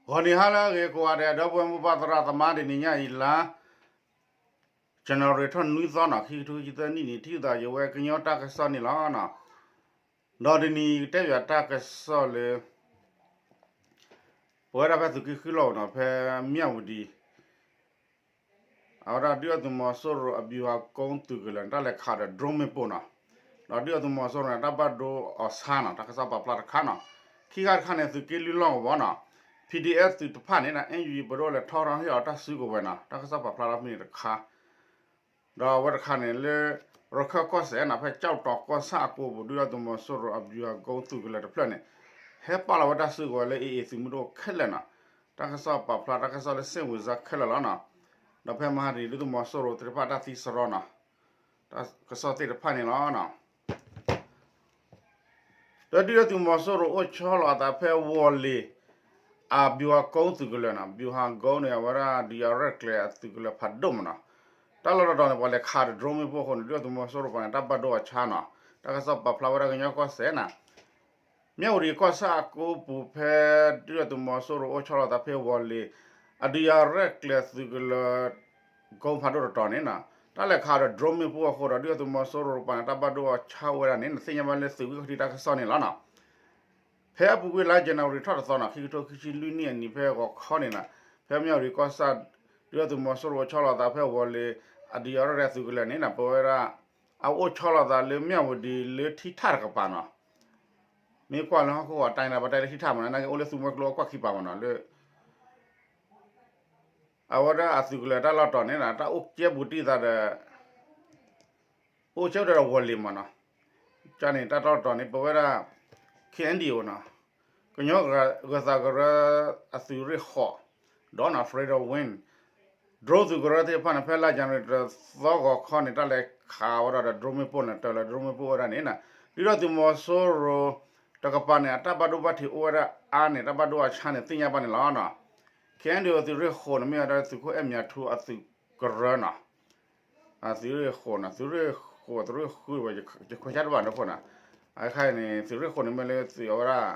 ဂီၤနံၤဟါလၢအဂ့ၤကိးဂၤဒဲး ဒီပုၢ်ဝဲၢ်မိၢ်ပၢ်သရၣ်သမါ တနံၤညါအံၤလါ January ထီၣ်နွံသီနီၤ ခံကထိခံဆံသၢနံၣ်န့ၣ် ထံၣ်သးယဝဲကညီတၢ်ကစီၣ်န့ၣ်လီၤနီၤ. ဒီးတနံၤအံၤကတဲဘၣ်တၢ်ကစီၣ်လၢ ပဝဲဒၣ်ဖဲသုးက့ဃုလီၢ်နီၤ ဖဲမၠၣ်ဝတံၤ အဝဲဒၣ်ဒုၣ်ဒါသုးမီၤစိရိၤအဗျူဟာကုန်းသုးကလၢၤန့ၣ် တၢ်လဲၤခးဒီး drone မ့ၣ်ပိၢ်နီၤ, ဒီးဒုၣ်ဒါသုးမီၤစိရိၤန့ၣ် တၢ်ဘၣ်ဒိအီၤဆါနီၤ တၢ်ကစီၣ်ပာ်ဖျါတခါနီၤ, ခံခါတခါန့ၣ် သုးက့လွံၢ်လီၢ်ကဝီၤနီၤ ပီၣ်ဒံၣ်အဲၣ် သုးတဖၣ်န့ၣ် အ့ၣ်ယူၣ်အံၤ ပဒိၣ်လဲၤထီၣ်ထီၣ်ဟ့ၣ်အီၤတၢ်စုကဝဲၤနီၤ တၢ်ကစီၣ်ပာ်ဖျါထီၣ်ဖဲန့ၣ်တခါ ဒီးအဝဲတခါန့ၣ်လၢ ရခၢၣ်ကီၢ်စဲၣ်နီၤ ဖဲကၠီၣ်တီၤကီၢ်ဆၣ်အကိပူၤ ဒုၣ်ဒါသုးမီၤစိရိၤအဗျူဟာကုန်းသုးကလၢၤတဖျၢၣ်န့ၣ် ဟဲပာ်လီၤဝဲတၢ်စုကဝဲၤလၢ အ့ၣ်အ့ၣ် သုးမုၢ်ဒိၣ်ခဲလၢာ်နီၤ, တၢ်ကစီၣ်ပာ်ဖျါ တၢ်ကစီၣ်လၢစ့ၣ်ဝံၤစါခဲလၢာ်လီၤနီၤ, ဒီးဖဲမဟါတနံၤ ဒုၣ်ဒါသုးမီၤစိရိၤသ့ၣ်တဖၣ်တၢ်သံစရီနီၤ, တၢ်ကစီၣ်သ့ၣ်တဖၣ်န့ၣ်လီၤနီၤ. ဒီးဒုၣ်ဒါသုးမီၤစိရိၤအိၣ်ဆီလီၤအသးဖဲဝီၤလ့ၤ အဗျူဟာကုန်းသုးကလၢၤနီၤ, ဗျူဟာကုန်းန့ၣ် အဝဲဒၣ်ဒုးယၤရဲၣ်ကျဲၤအသုးကလၢၤဖးဒိၣ်မးနီၤ, တၢ်လီၢ်တတီၤန့ၣ် ပှၤလဲၤခးဒီး drone မ့ၣ်ပိၢ်အဃိန့ၣ် ဒုၣ်ဒါသုးမီၤစိရိၤပှၤန့ၣ် တၢ်ဘၣ်ဒိအီၤဆါနီၤ, တၢ်ကစီၣ်ပာ်ဖျါဝဲဒၣ်ကညီကီၢ်စဲၣ်နီၤ မၠၣ်ဝတံၤကီၢ်ဆၣ်အကိပူၤဖဲ ဒုၣ်ဒါသုးမီၤစိရိၤအိၣ်ဆီလီၤသးဖဲဝီၤလ့ၤ အဒုးယၤရဲၣ်ကျဲၤသုးကလၢၤ ကုန်းဖးဒိၣ်တတီၤန့ၣ်နီၤ, တၢ်လဲၤခးဒီး drone မ့ၣ်ပိၢ်အဃိဒီး ဒုၣ်ဒါသုးမီၤစိရိၤပှၤန့ၣ် တၢ်ဘၣ်ဒိအီၤဆါဝဲဒၣ်န့ၣ် နသ့ၣ်ညါဘၣ်လၢသုးဝံၣ်ခီၣ်ထံးတၢ်ကစီၣ်န့ၣ်လီၤနီၤ. ဖဲအပူၤကွံာ်လါ January ထီၣ်တသီနီၤ ခံကထိခံဆံလွံၢ်နံၣ်အနံၤ ဖဲဂီၤခီန့ၣ်နီၤ, ဖဲမၠၣ်ဝတံၤကီၢ်ဆၣ် ဒုၣ်ဒါသုးမီၤစိရိၤအိၣ်ဆီလီၤသးဖဲဝီၤလ့ၤ အဒုးယၤရဲၣ်ကျဲၤသုးကလၢၤန့ၣ်နီၤ ပဝဲဒၣ် အအိၣ်ဆီလီၤသးလၢမၠၣ်ဝတံၤလၢထံထၣ်တကပၤနီၤ, မ့ၢ်ကွၢ်လၢဟီၣ်ခိၣ်အတၢ်န့ၣ် ပတဲလၢထံထၣ်မးနီၤ နာ်က့အိၣ်လၢသုးမွဲကျိအကွၢ်ခံပၤမးနီၤ လၢ အဝဲဒၣ်အသုးကလၢၤတၢ်လီၢ်တတီၤန့ၣ်နီၤ တၢ်အိၣ်ကဲဘူးတံၢ်သးဒီး အိၣ်ကဲဘူးတံၢ်ဒီးဝီၤလ့ၤမးနီၤ, ကန့ၣ်တၢ်လီၢ်တတီၤန့ၣ် ပဝဲဒၣ် K N D O နီၤ, ကညီဂၢၤသးကရၢအသုးရ့ၣ်ဃိး ဒီးနီၤ Federal Wing drone သုးကရၢသ့ၣ်တဖၣ်န့ၣ် ဖဲလါ January တသီဂီၤခီန့ၣ် တၢ်လဲၤခးဝဲဒၣ်ဒီး drone မ့ၣ်ပိၢ်န့ၣ် တၢ်လၢ drone မ့ၣ်ပိၢ်ဝဲဒၣ်န့ၣ်နီၤ, ဒုၣ်ဒါသုးမီၤစိရိၤတကပၤန့ၣ် အတၢ်ဘၣ်ဒိဘၣ်ထံးအိၣ်ဝဲဒၣ်အါန့ၣ် တၢ်ဘၣ်ဒိအဆါန့ၣ် သ့ၣ်ညါဘၣ်န့ၣ်လီၤနီၤ. K N D O သုးရ့ၣ်ဃိးန့ၣ် မ့ၢ်ဝဲဒၣ်သုးခိၣ်အဲၣ်မၠးထူအသုးကရၢနီၤ, K N D O သုးရ့ၣ်ဃိးနီၤ သုးရ့ၣ်ဃိး သုးရ့ၣ်ဃုဝဲ ယခွဲးဆါတဘၣ်နီၤဖိနီၤ, အခါအံၤန့ၣ် သုးရ့ၣ်ဃိးန့ၣ်မ့ၢ်လၢသုးအဝဲဒၣ်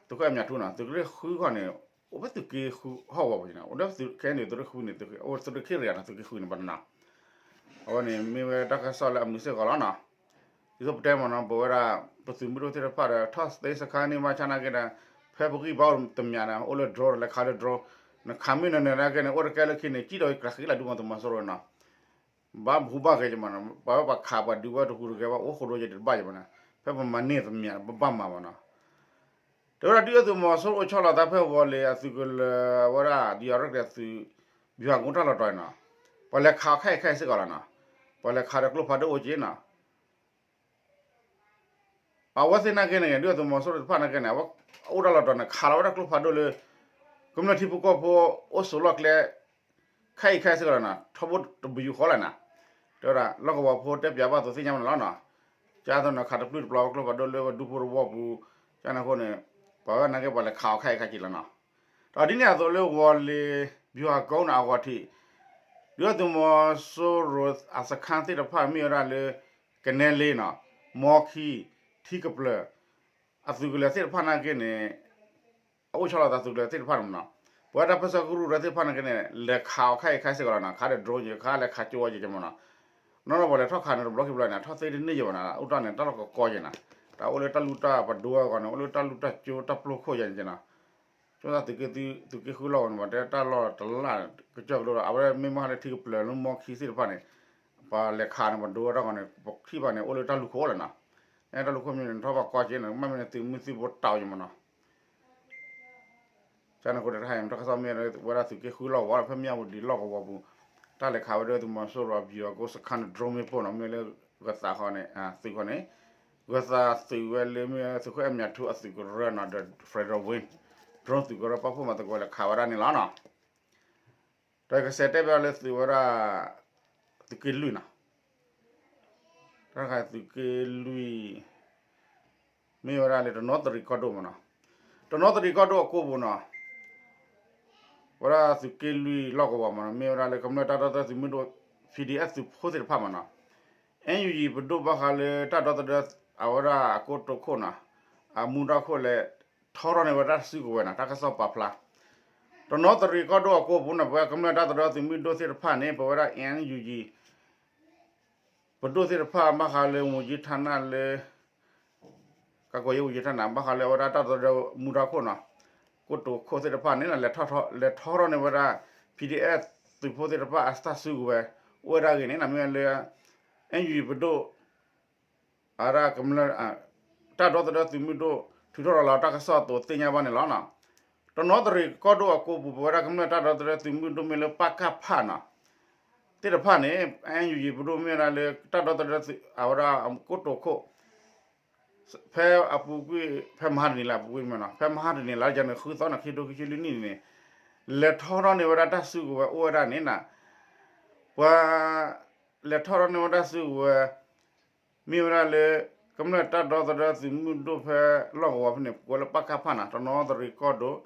သုးခိၣ်အဲၣ်မၠးထူနီၤ သုးရ့ၣ်ဃုခီန့ၣ် အိၣ်ဖဲသုးက့ဃုဟီၣ်ကဝီၤပူၤန့ၣ် အိၣ်ဒီး K N D O သုးရ့ၣ်ဃုန့ၣ် သုးခိၣ် အိၣ်သုးရ့ၣ်ခံရံၣ်နီၤ သုးက့ဃုန့ၣ် ပတနၤ အဝဲန့ၣ်မ့ၢ်ဝဲတၢ်ကစီၣ်လၢအမုာ်စ့ၢ်ကီးလီၤနီၤ. ဒ်သိးပတဲမ့ၢ်နီၤ ပဝဲဒၣ် ပသုးမုၢ်ဒိၣ်သ့ၣ်တဖၣ်ဒီး ထီၣ်သ့စခါန့ၣ် ဘၣ်ဆၣ်နာ်က့ဒီး ဖဲပဂံၢ်ဘါအိၣ်တမံၤဒီး အိၣ်လၢ drone လဲၤခးလၢ drone နခးမ့ၢ်နနၢၤနာ်က့န့ၣ် အိၣ်တကဲလၢခံန့ၣ် ကံၣ်ဒီးကြၤဃံလၢဒူမီၤသုးမီၤစိရိၤနီၤ ဘၣ်မူဘၣ်ဂဲၤက့ၤမးနီၤ ပှၤဝဲပှၤခးပှၤဒုးဝဲတဟူးတဂဲၤဘၣ် အိၣ်ဃိးဒိက့ၤတဘၣ်က့ၤမးနီၤ ဖဲပမၤန့ၢ်သမံၤဒီး ပဘၣ်မၤမးနီၤ တဲဝဲဒၣ်ဒုၣ်ဒါသုးမီၤစိရိၤအိၣ်ဆီလီၤသးဖဲဝီၤလ့ၤအသုးကလၢၤဝဲဒၣ် ဒုးယၤရဲၣ်ကျဲၤသုး ဗျူဟာကုန်းတၢ်လီၢ်တတီၤနီၤ ပှၤလဲၤခးအီၤခဲအံၤခဲအံၤစ့ၢ်ကီးလီၤနီၤ ပှၤလဲၤခးဒီးကျိဖးဒိၣ်အိၣ်က့နီၤ အဝဲသ့ၣ်နာ်က့န့ၣ် ဒုၣ်ဒါသုးမီၤစိရိၤတဖၣ်နာ်က့န့ၣ် အဝဲအိၣ်တၢ်လီၢ်တတီၤန့ၣ် ခးလီၤဝဲဒၣ်ကျိဖးဒိၣ်လၢ ကမျၢၢ်ထံဖိကီၢ်ဖိအိၣ်ဆိးလီၢ်ကျဲ ခဲအံၤခဲအံၤစ့ၢ်ကီးလီၤနီၤ ထီဘိတဘယူဃီလၢၤနီၤ တဲဝဲဒၣ် လီၢ်ကဝီၤဖိတဲပၠးဘၣ်သိးသ့ၣ်ညါမးန့ၣ်လီၤနီၤ ကၢ်သိးနီၤ ခးတပျုၢ်တပျီၤကျိဖးဒိၣ်လၢဝဲဒူဖိတဝီပူၤ ကၢ်န့ၣ်အဃိန့ၣ် ပှၤဝဲနာ်က့ပှၤလဲၤခးအီၤခဲအံၤခဲအံၤလီၤနီၤ ဒီးဒ်န့ၣ်အသိးလၢဝီၤလ့ၤ ဗျူဟာကုန်းန့ၣ် အဂီၤထံး ဒုၣ်ဒါသုးမီၤစိရိၤအစခန်းသ့ၣ်တဖၣ်မ့ၢ်ဝဲဒၣ်လၢ ကနဲလ့နီၤ မီခံ ထံကပျၢၤ အသုးကလၢၤသ့ၣ်တဖၣ်နာ်က့န့ၣ် အအိၣ်ဆီလီၤသးသုးကလၢၤသ့ၣ်တဖၣ်န့ၣ်မးနီၤ ပဝဲဒၣ်ပၢဆှၢကရူၢ်ရၢသ့ၣ်တဖၣ်နာ်က့န့ၣ် လဲၤခးအီၤခဲအံၤခဲအံၤစ့ၢ်ကီးလီၤနီၤ ခးဒီး drone က့ၤ ခးလဲၤခးကၠိဝဲက့ၤက့ၤမးနီၤ နီၢ်နီၢ်ပှၤလဲၤထီၣ်ခးန့ၣ်တဘျီခံဘျီန့ၣ် ထီၣ်သ့တန့ၢ်ယဲၢ်ဘၣ်နီၤ အိၣ်တၢ်န့ၣ် တၢ်လီၢ်ကကီက့ၤနီၤ တၢ်အိၣ်လၢတၢ်လူၢ်တၢ်ပဒိအဂီၢ်န့ၣ် အိၣ်လၢတၢ်လူၢ်တၢ်ကၠိတၢ်ပျိခိၣ်ယဲၢ်န့ၣ်နီၤ ကၠိသးသုးက့ဃုလီၢ်ကဝီၤန့ၣ် ပှၤတဲတၢ်လီၢ်တလၢ်ကစၢၢ်ကလိဒီး အဝဲမ့ၢ်မ့ၢ်ဟးလၢထံကပျၢၤလၢမီခံသ့ၣ်တဖၣ်န့ၣ် ပှၤလဲၤခးန့ၣ် ပဒိဝဲတၢ်ဂီၤန့ၣ် ပထံၣ်ဘၣ်န့ၣ် အိၣ်လၢတၢ်လူၢ်ခိၣ်လီၤနီၤ တၢ်လူၢ်ခိၣ်မ့ၢ်န့ၣ် ထီၣ်ဘၣ်ကီက့ၤန့ၣ် မ့မ့ၢ်န့ၣ် သုးမုၢ်သံၣ်ဘိတၢ်အီၤယဲၢ်မးနီၤ ကန့ၣ်အဃိန့ၣ် တၢ်ဟဲတၢ်ကစီၣ်မ့ၢ်ဝဲဒၣ်သုးက့ဃုလီၢ်ကဝီၤ ဖဲမၠၣ်ဝတံၤလီၢ်ကဝီၤပူၤ တၢ်လဲၤခးဝဲဒၣ်သုးမီၤစိရိၤအဗျူဟာကုန်းစခန်းန့ၣ် drone မ့ၣ်ပိၢ်နီၤ မ့ၢ်လၢဂၢၤသးဃီန့ၣ် သုးဃီန့ၣ် ဂၢၤသးသုးဝဲလၢမ့ၢ်သုးခိၣ်အဲၣ်မၠးထူအသုးကရၢနီၤ ဒီး Federal Wing drone သုးကရၢပာ်ဖှိၣ်မၤသကိးလဲၤခးဝဲဒၣ်န့ၣ်လီၤနီၤ ဒီးကစဲးတဲဘၣ်လၢသုးဝဲဒၣ် သုးက့လွံၢ်နီၤ တၢ်တခါသုးက့လွံၢ် မ့ၢ်ဝဲဒၣ်လၢတနီသရံၣ်ကီၢ်ဒိၣ်မးနီၤ တနီသရံၣ်ကီၢ်ဒိၣ်အကိပူၤနီၤ ဝဲဒၣ်သုးက့လွံၢ်လီၢ်ကဝီၤမးနီၤ မ့ၢ်ဝဲဒၣ်လၢကမျၢၢ်တၢ်ဒီသဒၢသုးမုၢ်ဒိၣ် P D F သုးဖိသ့ၣ်တဖၣ်မးနီၤ NUG ပဒိၣ်ဘၣ်ဃးလၢတၢ်ဒီသဒၢ အဝဲဒၣ်အကိတိာ်ခိၣ်နီၤ အမူဒါခိၣ်လဲၣ် ထီထီၣ်န့ၢ်ဝဲတၢ်စုကဝဲၤနီၤ တၢ်ကစီၣ်ပာ်ဖျါ တနီသရံၣ်ကီၢ်ဒိၣ်အကိပူၤန့ၣ် ပဝဲကမျၢၢ်တၢ်သဒၢသုးမုၢ်ဒိၣ်သ့ၣ်တဖၣ်န့ၣ် ပဝဲဒၣ် N U G ပဒိၣ်သ့ၣ်တဖၣ် ဘၣ်ဃးလၢ ဝန်ကြီးဌာန လၢ ကာကွယ်ရေးဝန်ကြီးဌာန ဘၣ်ဃးလၢအဝဲဒၣ်တၢ်သဒၢမူဒါခိၣ်နီၤ ကိတိာ်ခိၣ်သ့ၣ်တဖၣ်န့ၣ် လဲၤထီၣ်ထီထီၣ်န့ၢ်ဝဲဒၣ် P D F သုးဖိသ့ၣ်တဖၣ်အတၢ်စုကဝဲၤ အိၣ်ဝဲဒၣ်အဂ့ၢ်န့ၣ် မ့ၢ်ဝဲလၢ N U G ပဒိၣ် အဝဲဒၣ်ကမျၢၢ် တၢ်ဒီသဒၢသုးမုၢ်ဒိၣ် ထုးထီၣ်ရၤလီၤတၢ်ကစီၣ်အသိးသ့ၣ်ညါဘၣ်န့ၣ်လီၤ. တနီသရံၣ်ကီၢ်ဒိၣ်အကိပူၤ ပဝဲဒၣ်ကမျၢၢ်တၢ်ဒီသဒၢသုးမုၢ်ဒိၣ်မ့ၢ်လၢ ပကဖ နီၤ သ့ၣ်တဖၣ်န့ၣ် N U G ပဒိၣ်မ့ၢ်ဝဲဒၣ်လၢ တၢ်ဒီသဒၢသုး အဝဲဒၣ်ကိတိာ်ခိၣ် ဖဲအပူၤကွံာ် ဖဲမဟါတနံၤလၢအပူၤကွံာ်မ့ၢ်နီၤ ဖဲမဟါတနံၤလၢယၤန့ၣ် ဃုသီန့ၣ် ခံထိခံဆံလွံၢ်နံၣ်န့ၣ် လဲၤထီၣ်ထီၣ်န့ၢ်ဝဲဒၣ်တၢ်စုကဝဲၤအိၣ်ဝဲဒၣ်န့ၣ်နီၤ ပှၤ လဲၤထီၣ်ထီၣ်န့ၢ်ဝဲတၢ်စုကဝဲၤ မ့ၢ်ဝဲဒၣ်လၢ ကမျၢၢ်တၢ်ဒီသဒၢသုးမုၢ်ဒိၣ်ဖဲလီၢ်ကဝီၤဖဲန့ၣ် ကိးလၢ ပကဖ နီၤ တနီသရံၣ်ကီၢ်ဒိၣ်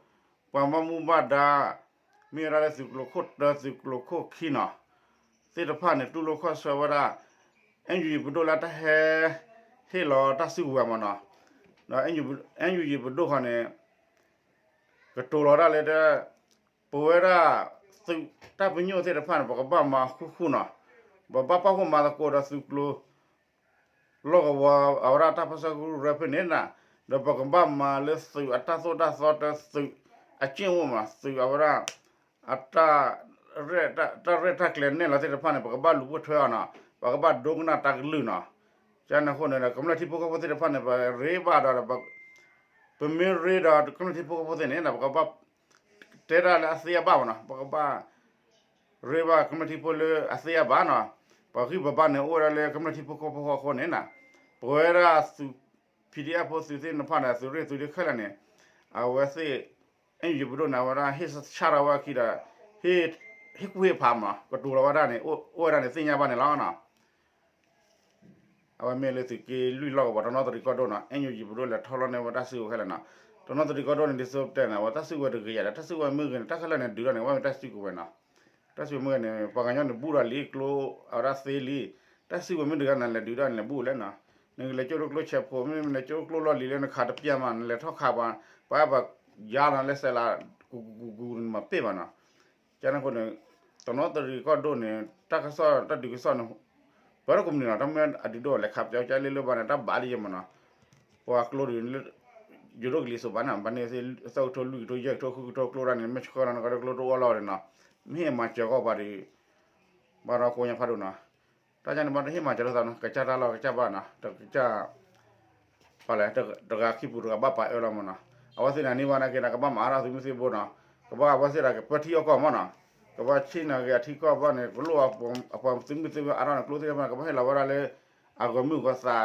ပှၤဘၣ်မူဘၣ်ဒါ မ့ၢ်ဝဲဒၣ်လၢသုးကျိၤခိၣ်တၢ သုးကျိၤခိၣ်ခံနီၤ သ့ၣ်တဖၣ်န့ၣ် တူၢ်လိာ်ခီၣ်ဆၢဝဲဒၣ် N U G ပဒိၣ်လၢတၢ်ဟဲ ဟ့ၣ်လီၤတၢ်စုကဝဲၤမ့ၢ်နီၤ ဒီး N U G ပဒိၣ်ဃီန့ၣ် ကတိၤလီၤဒၣ်လၢ ပဝဲဒၣ် သုးတၢ်ပညိၣ်သ့ၣ်တဖၣ်န့ၣ် ပကဘၣ်မၤဃူဃူနီၤ ပဘၣ်ပာ်ဖှိၣ်မၤသကိးဒီးသုးကျိၤ လီၢ်ကဝီၤ အဝဲဒၣ်တၢ်ပၢဆှၢကရူၢ်ကရၢဖဲန့ၣ်နီၤ ဒီးပကဘၣ်မၤလၢသုးအတၢ်သိၣ်တၢ်သီတၢ သုးအကျင့်ဝတ်မး သုးအဝဲဒၣ် အတၢ် တၢ်ရဲၣ်တၢ်ကျဲၤနဲၣ်လီၤသ့ၣ်တဖၣ်န့ၣ် ပကဘၣ်လူၤပိၢ်ထွဲအီၤနီၤ ပကဘၣ်ဒိကနၣ်တၢ်ကလုၢ်နီၤ ကန့ၣ်အဃိန့ၣ်ဒီး ကမျၢၢ်ထံဖိကီၢ်ဖိသ့ၣ်တဖၣ်န့ၣ် ပရ့ဘၣ်ဒီး ပမ့ၢ်ရ့ဒီးကမျၢၢ်ထံဖိကီၢ်ဖိသ့ၣ်န့ၣ် ပကဘၣ် တဲတၢ်လၢအသ့အဘၣ်မ့ၢ်နီၤ ပကဘၣ် ရ့ဘၣ်ကမျၢၢ်ထံဖိလၢအသ့အဘၣ်နီၤ ပှၤဂံၢ်ပဘါန့ၣ် အိၣ်ဝဲဒၣ်လၢကမျၢၢ်ထံဖိကီၢ်ဖိအဃိန့ၣ်နီၤ ပဝဲဒၣ်သုး P D F ဖိသုးသ့ၣ်တဖၣ်န့ၣ် သုးရ့ၣ်သုးဒ့ခဲလၢာ်န့ၣ် အဝဲသ့ၣ် N U G ပဒိၣ်န့ၣ် အဝဲဒၣ်ဟ့ၣ်ဆၣ်ထီၣ်ဝဲအခံဒီး ဟ့ၣ်ကူၣ်ဟ့ၣ်ဖးမး ကတိၤလီၤဝဲဒၣ်န့ၣ် အိၣ်ဝဲဒၣ်န့ၣ်သ့ၣ်ညါဘၣ်န့ၣ်လီၤနီၤ အဝဲမ့ၢ်လၢသုးက့လွံၢ်လီၢ်ကဝီၤ တနီသရံၣ်ကီၢ်ဒိၣ်နီၤ N U G ပဒိၣ်လဲၤထီၣ်လီၤန့ၢ်ဝဲတၢ်စုကဝဲၤခဲလၢာ်နီၤ တနီသရံၣ်ကီၢ်ဒိၣ်န့ၣ် ဒ်သိးပတဲန့ၣ် အဝဲတၢ်စုကဝဲၤတဂ့ၤယၤဒီး တၢ်စုကဝဲၤမ့ၢ်ဂ့ၤန့ၣ် တၢ်ခဲလၢာ်န့ၣ် ဒုးထီၣ်န့ၣ် ဝဲမ့ၢ်တၢ်စုကဝဲၤနီၤ တၢ်စုကဝဲၤမ့ၢ်ဂ့ၤန့ၣ် ပှၤကညီန့ၣ် ဘူးဒီးလံကျိ အဝဲဒၣ်သ့လံ တၢ်စုကဝဲၤမ့ၢ်တဂ့ၤန့ၣ် လဲၤဒုးဒၣ်န့ၣ် လဲၤဘူးလဲၣ်နီၤ နကလဲၤကၠိတကျိဆဲးဖိ မ့ၢ်နလဲၤကၠိတကျိလီၢ်လံၤလၢနခးတပျၢ်မး နလဲၤထီၣ်ခးပှၤ ပှၤပှၤယါလီၤလၢစဲးလး ကူကူကူကူန့ၣ်မၤပ့ၢ်ဘၣ်နီၤ ကန့ၣ်အဃိန့ၣ် တနီသရံၣ်ကီၢ်ဒိၣ်န့ၣ် တၢ်ကစီၣ်တၢ်ဒုးကစီၣ်န့ၣ် ပၢၤတကမုၢ်န့ၣ်နီၤ တၢ်မ့ၢ်အဒုးဒိၣ်လဲၤခးပျီကၠါလၢလၢဘၣ်န့ၣ် တၢ်ဘၣ်လံယဲၢ်မးနီၤ ပှၤကျိဒုး ယိၤဒိၣ်ကလံၤစိးဘၣ်န့ၣ် ဘၣ်န့ၣ်သၢကထိလွံၢ်ကထိယဲၢ်ကထိဃုကထိကျိဒၣ်န့ၣ် မ့ၢ်ဆှၢလီၤနကဒီးကျိတအိၣ်လီၤဝဲန့ၣ်နီၤ မ့ၢ်ဟ့ၣ်မၤစၢၤကီးပှၤဒီး ဘၣ်ဒီးကိးညါဖးဒိၣ်နီၤ တၢ်ယါန့ၣ်ဘၣ်တဟ့ၣ်မၤစၢၤလိာ်သးနီၤ ကစၢ်တၢ်လီၢ်ကစၢ်ဘၣ်နီၤ တကစၢ် ပှၤလဲၣ် တဂၤခံပူၤတဂၤဘၣ်ပာ်အၢလီၤမးနီၤ အဝဲသ့ၣ်န့ၣ်န့ၢ်ဘၣ်နာ်က့ဒီး ကဘၣ်မၤအါထီၣ်သုးမုၢ်သံၣ်ဘိနီၤ ကဘၣ်အဝဲသ့ၣ်ဒီးကပၢထံအီၣ်ကီၢ်မးနီၤ ကဘၣ်ဆ့ၣ်နီၤက့ၤအထံကီၢ်ဘၣ်န့ၣ် ကလိၣ်အပှၤသုးမုၢ်သံၣ်ဘိအါထီၣ်န့ၣ် ကျိသ့ၣ်တဖၣ်န့ၣ် ကဘၣ်ဟ့ၣ်လီၤဝဲဒၣ်လၢ အဂီၤမုၢ်ဂီၤသးလၢ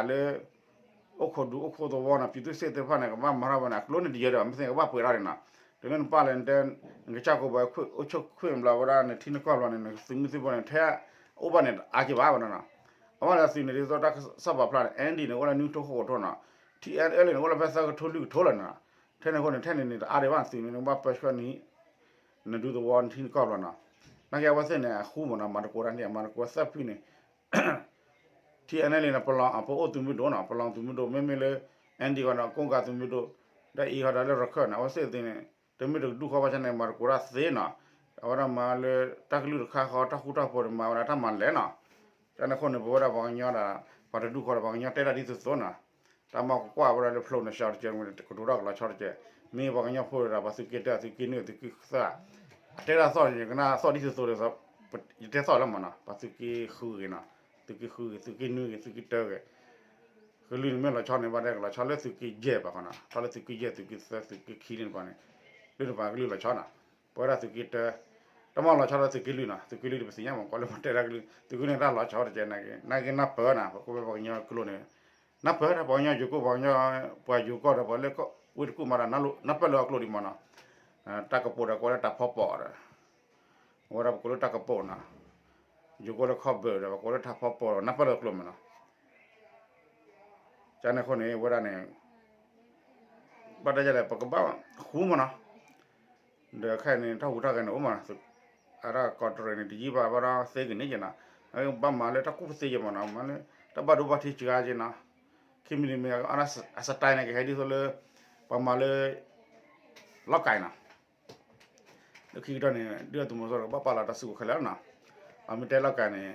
အိၣ်ခိးဒူအိၣ်ခိးသဝီနီၤ ပြည်သူ့စစ်သ့ၣ်တဖၣ်န့ၣ် ကဘၣ်မၤထီၣ်ဝဲန့ၣ် အကျိန့ၣ်တယၢၤဒီး မ့ၢ်သ့ၣ်ကဘၣ်ပှဲၤထီၣ်န့ၣ်နီၤ တုၤလၢနပၢ်လဲၣ်နတဲ နကစၢ်ကိးဘၣ် အိၣ်ဆိၣ်ခွ့ၣ်ဘျီဝဲဒၣ်န့ၣ် ထံနကီၢ်ဘျီန့ၣ် နသုးမုၢ်သံၣ်ဘိန့ၣ် ထဲအိၣ်ဘၣ်န့ၣ် အါက့ဘၣ်ဘၣ်နီၤ အဝဲလၢသုးန့ၣ် ဒ်သိးတၢ်ကစီၣ်ပာ်ဖျါန့ၣ် N D န့ၣ် အိၣ်လၢနွံကထိဃိးကထိနီၤ T N L န့ၣ် အိၣ်လၢဖဲသၢကထိလွံၢ်ကထိလီၤနီၤ ထဲန့ၣ်အဃိန့ၣ် ထဲန့ၣ်န့ၣ် တအါဒံးဘၣ်သုးန့ၣ် နကဘၣ်ပၢဆှၢန့ၣ် နဒူသဝီနထံနကီၢ်ဘျီနီၤ နာ်က့အဝဲသ့ၣ်န့ၣ် အဃူမးနီၤ မၤတကိးတၢ်န့ၣ် အမၤတကိးသၢဖုန့ၣ် T N L န့ၣ် ပလီၢ် ပအိၣ်သုးမုၢ်ဒိၣ်နီၤ ပလီၢ်သုးမုၢ်ဒိၣ် မ့မ့ၢ်လၢ N D ဃီဒီး ကိးကၤသုးမုၢ်ဒိၣ် ဒီးအံၤဃီဒီးလၢရခၢၣ်န့ၣ် အဝဲသ့ၣ်သ့ၣ်န့ၣ် တမ့ၢ်တကဒူၣ်ဃီဘၣ်ဆၣ်န့ၣ် မၤတကိးတၢ်သ့နီၤ အဝဲဒၣ်မၤလၢတၢ်ကလုၢ်တခါဃီ တၢ်ဃူတၢ်ဖိးန့ၣ် မၤဝဲဒၣ်တၢ်မၤလဲၣ်နီၤ ကန့ၣ်အဃိန့ၣ် ပဝဲဒၣ်ပှၤကညီဒီး ပှၤတဒူၣ်ဃီဒီး ပှၤကညီတဲဒၣ်ဒ်သိးသိးနီၤ တၢ်မၤကကွၢ်ဝဲဒၣ်လၢဖျိးန့ၣ် ရှီတကဲး ကတိၤတၢ်ကလီၤဆီတကဲး မ့ၢ်ပှၤကညီဖိဒီး ပှၤသုးက့တၢ သုးက့နွံ သုးက့သၢ အတဲဒၣ်သီၣ်န့ၣ် ယကနၣ်သီၣ်ဒ်သိးသိးဒီး ယတဲသီၣ်လၢမးနီၤ ပှၤသုးက့ဃုဂ့ၤနီၤ သုးက့ဃုဂ့ၤ သုးက့နွံဂ့ၤ သုးက့တၢဂ့ၤ ကလုၢ်န့ၣ်မ့ၢ်လီၤဆီန့ၣ် ဘၣ်ဒဲကလီၤဆီလၢသုးက့ယဲၢ်ဘၣ်ဃီနီၤ ထီၣ်လၢသုးက့ယဲၢ် သုးက့သၢ သုးက့ခံန့ၣ်တပၤန့ၣ် လၢတပၤကလုၢ်လီၤဆီနီၤ ပဝဲဒၣ်သုးက့တၢ တမ့ၢ်လီၤဆီလၢသုးက့လွံၢ်နီၤ သုးက့လွံၢ်ဒီးပသ့ၣ်ညါမး ကွၢ်လၢပှၤတဲဒၣ်ကလုၢ် သုးက့လွံၢ်န့ၣ်တၢ်လီၤဆီတကဲး နာ်က့နၢ်ပၢၢ်နီၤ ပှၤကိးဝဲပှၤကညီကျိာ်န့ၣ် နၢ်ပၢၢ်ဒီးပှၤကညီယိၤကီၢ် ပှၤကညီ ပှၤယိၤကီၢ်ဒီး ပှၤလၢဝ့ၢ်တကူၣ်မးဒီး နၢ်ပၢၢ်လၢအကျိာ်ဒံးမးနီၤ တၢ်ကပိာ်ဒီးကိးလၢတၢ်ဖီပိာ်ဒီး အဝဲဒၣ်ပကိးလၢတၢ်ကပိာ်နီၤ ယိၤကီၢ်လၢခီၣ်ဘၢၣ်ဒီး ပကိးလၢတၢ်ဖီပိာ်ဒီး နၢ်ပၢၢ်လၢအကျိာ်မးနီၤ ကန့ၣ်အဃိန့ၣ် ဝဲဒၣ်န့ၣ် ဘၣ်တၢ်ယဲလဲၣ် ပကဘၣ်ဃူမးနီၤ ဒီးခဲအံၤန့ၣ် တၢ်ဟူးတၢ်ဂဲၤန့ၣ်အိၣ်မးနီၤ အတၢ်ကီတရံးန့ၣ် တယံာ်ဘၣ်ဘၣ်ဒီးသ့ကန့ၣ်က့နီၤ ဘၣ်မၤလၢတၢ်ကူၣ်သ့က့မးနီၤ မၤလၢ တၢ်ဘၣ်ဒိဘၣ်ထံးစှၤက့နီၤ ခံမံၤတမံၤ အစတၢ်န့ၣ် ကဟဲဒ်သိးလၢ ပှၤမၤလၢ လီၢ်ကၤနီၤ, လၢခံကတၢၢ်န့ၣ် ဒုၣ်ဒါသုးမီၤစိရိၤကဘၣ်ပာ်လီၤတၢ်စုကဝဲၤခဲလၢာ်လီၤနီၤ, အမ့ၢ်တဲလီၢ်ကၤန့ၣ်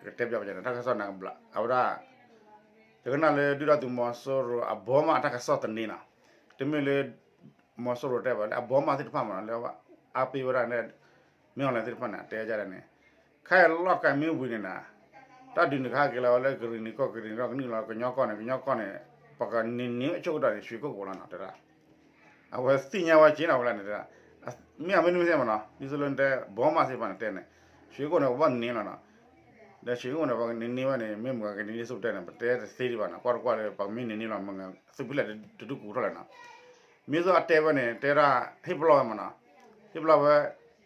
ကတဲပၠးပယဲန့ၣ် တၢ်ကစီၣ်နၤကဘျး အဝဲဒၣ် ယကနၣ်လၢဒုၣ်ဒါသုးမီၤစိရိၤအဘီမးတၢ်ကစီၣ်သန့နီၤ, တမ့ၢ်လၢ မီၤစိရိၤတဲဘၣ်လၢအဘီမးသ့ၣ်တဖၣ်မးနီၤ လၢအါပ့ၤဝဲဒၣ်န့ၣ် မ့ၢ်အီၤလဲၣ်သ့ၣ်တဖၣ်န့ၣ် အတဲဒ်န့ၣ်, ခဲအံၤလီၢ်ကၤမ့ၢ်ဝံၤန့ၣ်နီၤ, တၢ်ဒုးန့ၣ်ကဟဲက့ၤလီၤဝဲလၢကရံၣ်နံၤကီၢ် ကရံၣ်နံၤကီၢ် ကနုာ်လီၤကညီကီၢ်န့ၣ် ကညီကီၢ်န့ၣ် ပကန့ၢ်န့ၢ်ဝဲအဆိကတၢၢ်န့ၣ် ရွှေကုက္ကိုလီၤနီၤ တဲဒၣ် အဝဲသ့ၣ်ညါဝဲက့ၤနီၤ ဝဲလၢန့ၣ်တဲဒၣ်, မ့ၢ်အမ့ၢ်တမ့ၢ်သ့ၣ်မးနီၤ ဒ်သိးလၢနတဲ ဘီမးသ့ၣ်တဖၣ်န့ၣ်တဲန့ၣ် ရွှေကုက္ကိုန့ၣ် ပဘၣ်န့ၢ်လီၤနီၤ, ဒီးရွှေကုက္ကိုန့ၣ် ပကန့ၢ်န့ၢ်ဝဲန့ၣ် မ့ၢ်မုၢ်ဂၤကန့ၢ်န့ၢ်ဆိပတဲန့ၣ် ပတဲတသ့ဒံးဘၣ်နီၤ ကွၢ်တကွၢ်လၢ ပကမ့ၢ်န့ၢ်န့ၢ်လီၤ မုၢ်ဂၤ သုးဖံလဲၣ်တဒူၣ်ကူၣ်ထီၣ်လဲၣ်နီၤ, မ့ၢ်သိးအတဲဝဲန့ၣ် တဲဒၣ် ဟ့ၣ်ပလီၢ်ဝဲမးနီၤ, ဟ့ၣ်ပလီၢ်ဝဲ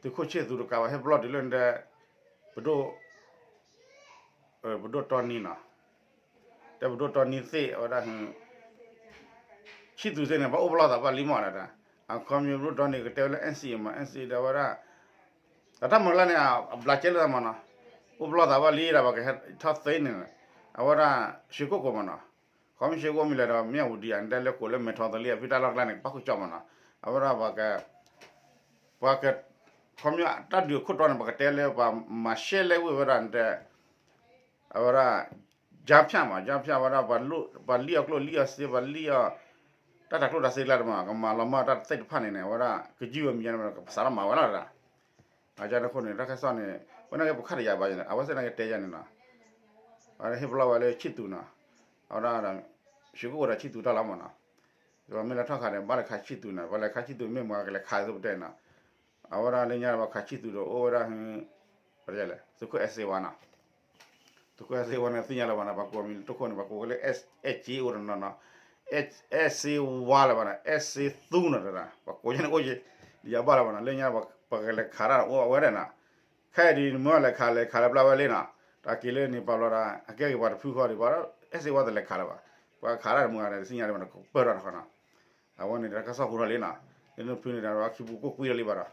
သုးခိၣ်ဆ့ၣ်သူတကးဘၣ် ဟ့ၣ်ပလီၢ်တုၤလၢနတဲ ပဒိၣ် ပဒိၣ်တီနံနီၤ, တဲပဒိၣ်တီနံသ့ၣ် အဝဲဒၣ် ဆံၣ်သူသ့ၣ်န့ၣ် ပှၤအိၣ်ပလီၢ်သးဘၣ်လံမးဒၣ်, အခီပညီပဒိၣ်တီနံကတဲဝဲလၢ NCA မး NCA ဒီးအဝဲဒၣ် အတၢ်မၤလၢ်န့ၣ် အဘျးကဲလၢမးနီၤ, အိၣ်ပလီၢ်သးဘၣ်လံဒီး ပှၤကဟဲထီၣ်သ့န့ၣ်, အဝဲဒၣ် ရွှေကုက္ကိုမးနီၤ, ခီပညီ ရွှေကုက္ကို မ့ၢ်လဲၣ်ဒီး မ့ၢ်အဝူဒံး အတဲလၢကိးလၢမဲာ်ထီသလံ အဖံတၢ်လီၢ်ကျါန့ၣ် ကဘၣ်ဃုကၠီမးနီၤ, အဝဲဒၣ်ပှၤက ပှၤက ခီပညီတၢ်ဒုးအခိၣ်တီန့ၣ် ပကတဲလၢ ပှၤမၤရှဲလဲဝ့ၢ်ဝဲဒၣ်တဲ အဝဲဒၣ် ကြားဖြတ်မး ကြားဖြတ် ဝဲဒၣ် ပှၤလံၣ်အီၤကျိၣ်လံၣ်အီၤစ့ ပှၤလံၣ်အီၤ တၢ်တၤကျိၣ်တၤစ့ကျါတမး ကမၤလီၤမၢ်တၢ်သ့ၣ်တဖၣ်န့ၣ်န့ၣ် အဝဲဒၣ် ကယုၢ်ဝဲမံၤန့ၣ် ကစးထီၣ်မၤဝဲလီၤတၢ်, အကန့ၣ်အဃိန့ၣ် တၢ်ကစီၣ်န့ၣ် ဝဲန့ၣ်က့ၤပခါတယၤဘၣ် အဝဲသ့ၣ်န့ၣ်ကတဲယၤန့ၣ်နီၤ, အဝဲဒၣ်ဟ့ၣ်ပလီၢ်ဝဲလၢဆံၣ်သူနီၤ, အဝဲဒၣ် ရွှေကုက္ကိုဒီးဆံၣ်သူတၢ်လီၤမးနီၤ, ပမ့ၢ်လဲၤထီၣ်ခးန့ၣ် ဘၣ်လဲၤခးဆံၣ်သူနီၤ ပှၤလဲၤခးဆံၣ်သူမ့ၢ်မၤကလဲၤခးသိပတဲနီၤ, အဝဲဒၣ်လၢညါပှၤခးဆံၣ်သူဒီးအိၣ်ဝဲဒၣ် သုးခိၣ်အဲၣ်စ့ဝါနီၤ, သုးခိၣ်အဲၣ်စ့ဝါန့ၣ် သ့ၣ်ညါလၢၤဘၣ်နီၤ ပှၤကိးမံၤတခိၣ်န့ၣ် ပှၤကိးဝဲလၢ အဲၣ်စ့အိၣ်တနီၤနီၤ, အဲၣ်စ့ဝါလၢၤဘၣ်နီၤ အဲၣ်စ့သူနီၤတဒၣ် ပှၤကိးယဲန့ၣ်အိၣ်ယဲ, ယဘၣ်လၢၤဘၣ်နီၤ လၢညါပှၤကလဲၤခးတၢ်အိၣ်ဝဲဒၣ်နီၤ, ခဲအံၤဒ်နမ့ၢ်လဲၤခးလဲၤခးလၢပျၢ်ဝဲလံနီၤ, တၢ်က့ၤလၢန့ၣ်ပာ်ဘျီဒီး အကဲက့ၤပှၤတဖုဃီဒံးဘၣ်ဒီး အဲၣ်စ့ဝါတလဲၤခးလၢၤဘၣ်, ပှၤခးတၢ်တမုာ်ဂၤဒီး တသ့ၣ်ညါလၢၤဘၣ်နီၤ ကပၢၢ်ထီၣ်တခီနီၤ, အဝဲန့ၣ်တၢ်ကစီၣ်ဟူထီၣ်လံနီၤ, လၢနဖုန့ၣ်ဒီးခံပူၤကိၣ်ကွံာ်လီၤလံဘၣ်ဒီး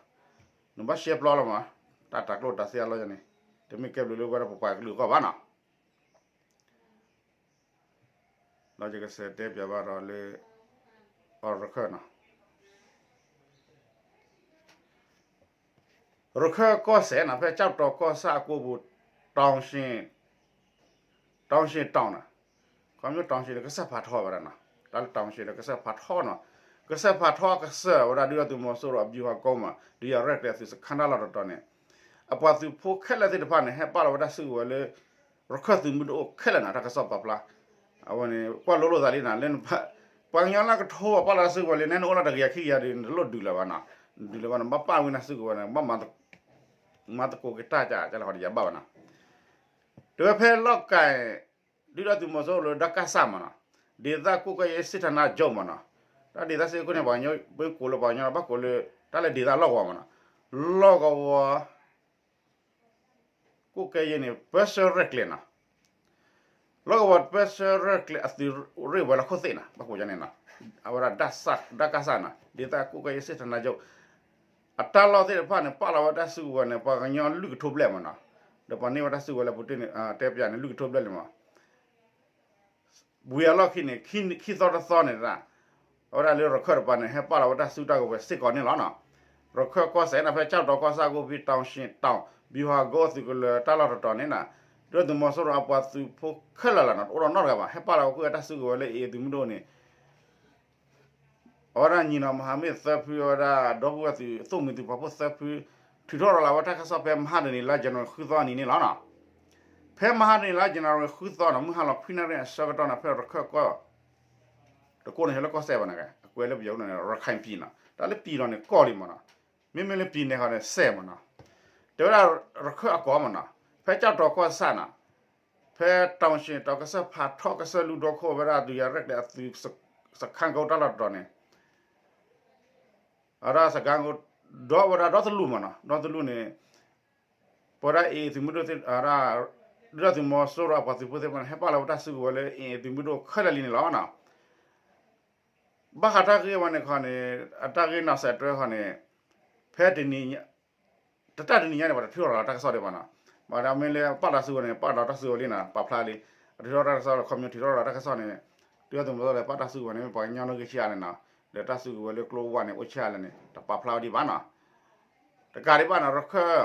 နဘၣ်ရှဲပျီလီၤမး, တၢ်တၤကျိၣ်တၤစ့အလီၢ်ယၤန့ၣ်, တမ့ၢ်ကဲဘျုးလၢဝဲဒၣ်ပပှၤကလုာ်အဂီၢ်ဘၣ်နီၤ, ဒီးယကစးတဲပၠးဘၣ်ဒီးလၢ အီၤရခၢၣ်နီၤ, ရခၢၣ်ကီၢ်စဲၣ်နီၤ ဖဲကၠီၣ်တီၤကီၢ်ဆၣ်အကိပူၤ တောင်ရှင် တောင်ရှင် တောင်နီၤ, ခီမ့ၢ် တောင်ရှင် ဒီးကစၢၢ်ဖးထီဝဲဒၣ်နီၤ, တၢ်လၢ တောင်ရှင် ဒီးကစၢၢ်ဖးထီနီၤ, ကစၢၢ်ဖးထီကစၢၢ်ဝဲဒၣ်ဒုၣ်ဒါသုးမီၤစိရိၤအဗျူဟာကုန်းမး ဒုးယၤရဲၣ်ကျဲၤသုးစခန်းတၢ်လီၢ်တတီၤန့ၣ်, အပှၤသုးဖိခဲလၢာ်သ့ၣ်တဖၣ်န့ၣ် ဟဲပာ်လီၤဝဲတၢ်စုကဝဲၤလၢ ရခၢၣ်သုးမုၢ်ဒိၣ်အိၣ်ခဲလၢာ်နီၤ တၢ်ကစီၣ်ပာ်ဖျါ, အဝဲန့ၣ် ကွၢ်လိလိာ်သးလံနီၤ လၢ ပှၤကညီလၢကထိပာ်လီၤတၢ်စုကဝဲၤလံ နဲနအိၣ်လၢတကယၤခံကယၤဒီး နတလိၣ်ဒုးလၢၤဘၣ်နီၤ, ဒုးလၢၤဘၣ်နီၤ ဘၣ်ပာ်ဝဲနၢ်စုကဝဲၤန့ၣ် ဘၣ်မၤသကိးက့ၤတၢ်ကလဲၤဃီဒီးယၤဘၣ်ဘၣ်နီၤ, တဲဝဲဖဲလီၢ်ကၤ ဒုၣ်ဒါသုးမီၤစိရိၤလၢ ဒကစ မးနီၤ, ဒေသကွပ်ကဲရေးစစ်ဌာနချုပ် မးနီၤ, တၢ်ဒေသစစ်ကွပ်ကဲရေးန့ၣ် ပှၤကညီပကိးလၢပှၤကညီဘၣ်ကိးလၢ တၢ်လၢဒေသလီၢ်ကဝီၤမးနီၤ, လီၢ်ကဝီၤ ကွပ်ကဲရေးန့ၣ် ပၢဆှၢရဲၣ်ကျဲၤနီၤ, လီၢ်ကဝီၤပၢဆှၢရဲၣ်ကျဲၤအသုးရ့ၣ်ဝဲၤလီၢ်ခိၣ်သ့ၣ်နီၤ ဘၣ်ကိးယၤန့ၣ်နီၤ, အဝဲဒၣ် ဒကစ နီၤ ဒေသကွပ်ကဲရေးစစ်ဌာနချုပ် အတၢ်လီၢ်သ့ၣ်တဖၣ်န့ၣ် ပာ်လီၤဝဲတၢ်စုကဝဲၤန့ၣ် ပှၤကညီလွံၢ်ကထိဘျဲၣ်မးနီၤ, ဒီးပှၤန့ၢ်ဝဲတၢ်စုကဝဲၤလၢပူၤတ့ၢ်န့ၣ် တဲပၠးန့ၣ် လွံၢ်ကထိဘျဲၣ်လံမး ဝံၤအလီၢ်ခံန့ၣ် ခံသီတသီန့ၣ် အဝဲဒၣ်လၢရခၢၣ်တပၤန့ၣ် ဟဲပာ်လီၤဝဲတၢ်စုတၢ်ကဝဲၤစ့ၢ်ကီးန့ၣ်လီၤနီၤ, ရခၢၣ်ကီၢ်စဲၣ်နီၤ ဖဲကၠီၣ်တီၤကီၢ်ဆၣ်အကိပူၤ တောင်ရှင် တောင် ဗျူဟာကုန်းအသုးကလၢၤတၢ်လီၢ်တတီၤန့ၣ်နီၤ, ဒုၣ်ဒါသုးမီၤစိရိၤအပှၤသုးဖိခဲလၢာ်လီၤနီၤ တအိၣ်ဒီးနီတဂၤဘၣ် ဟဲပာ်လီၤဝဲကွံာ်ဝဲတၢ်စုကဝဲၤလၢ AA သုးမုၢ်ဒိၣ်န့ၣ် အဝဲဒၣ် ညီနောင်မဟာမိတ် သၢဖု အဝဲဒၣ် ဒီပုၢ်ဝဲၢ်သုး သိၣ်မှံၤသုးပာ်ဖှိၣ်သၢဖု ထုးထီၣ်ရၤလီၤဝဲတၢ်ကစီၣ်ဖဲမဟါတနံၤလါ January ဃုသီအနံၤန့ၣ်လီၤနီၤ, ဖဲမဟါတနံၤလါ January ဃုသီနီၤ မုၢ်ဟါလီၤခွံနၣ်ရံၣ်အဆၢကတီၢ်နီၤ ဖဲရခၢၣ်ကီၢ် တကိးန့ၣ်ဟဲလၢကီၢ်စဲၣ်ဘၣ်န့ၣ် အကွဲးလၢပယီၤန့ၣ် ရခိုင်ပြည်နီၤ တၢ်လၢပြည်တော်န့ၣ် ကီၢ်လံမးနီၤ, မ့မ့ၢ်လၢပြည်နယ်ဃီန့ၣ် စဲၣ်မးနီၤ, တဲဝဲဒၣ် ရခၢၣ်အကီၢ်မးနီၤ, ဖဲကၠီၣ်တီၤကီၢ်ဆၣ်နီၤ ဖဲတောင်ရှင် တောင် ကစၢၢ်ဖးထီ ကစၢၢ်လူၢ်ဒီခိၣ်ဝဲဒၣ် ဒုးယၤရဲၣ်ကျဲၤအသုး စခန်းကုန်း တၢ်လီၢ်တတီၤန့ၣ် အဝဲဒၣ် စခန်းကုန်း ဒီးဝဲဒၣ်ဒီတလူၢ်မးနီၤ ဒီတလူၢ်န့ၣ် ပဝဲဒၣ် AA သုးမုၢ်ဒိၣ်သ့ၣ် ဒုၣ်ဒါသုးမီၤစိရိၤအပှၤသုးဖိသ့ၣ်တဖၣ်န့ၣ် ဟဲပာ်လီၤဝဲတၢ်စုကဝဲၤလၢ AA သုးမုၢ်ဒိၣ်ခဲလၢာ်လံန့ၣ်လီၤနီၤ. ဘၣ်ဃးတၢ်ဂ့ၢ်ဝဲန့ၣ်ခီန့ၣ် အတၢ်ဂ့ၢ်နီၣ်စဲးတြဲဃီန့ၣ် ဖဲတနံၤ တတၢ်တနံၤညါန့ၣ် ပှၤတထုးထီၣ်ရၤလီၤတၢ်ကစီၣ်ဒံးဘၣ်နီၤ. ဘၣ်ဒီးမ့ၢ်လၢပာ်လီၤစုကဝဲၤန့ၣ် ပာ်လီၤတၢ်စုကဝဲၤလံနီၤ ပာ်ဖျါလံ. အထုးထီၣ်တၢ်ကစီၣ်ဒီး ခီပညီထုးထီၣ်ရၤလီၤတၢ်ကစီၣ်န့ၣ် ဒုၣ်ဒါသုးမီၤစိရိၤပာ်တၢ်စုကဝဲၤန့ၣ် မ့ၢ်ပှၤကညီနီၣ်ဂံၢ်ဆံးအါန့ၣ်နီၤ. ဒီးတၢ်စုကဝဲၤလၢကျိဝါန့ၣ် အိၣ်ဆံးလဲၣ်န့ၣ် တပာ်ဖျါဝဲဒံးဘၣ်နီၤ. တကးဒံးဘၣ်နီၤ ရခၢၣ်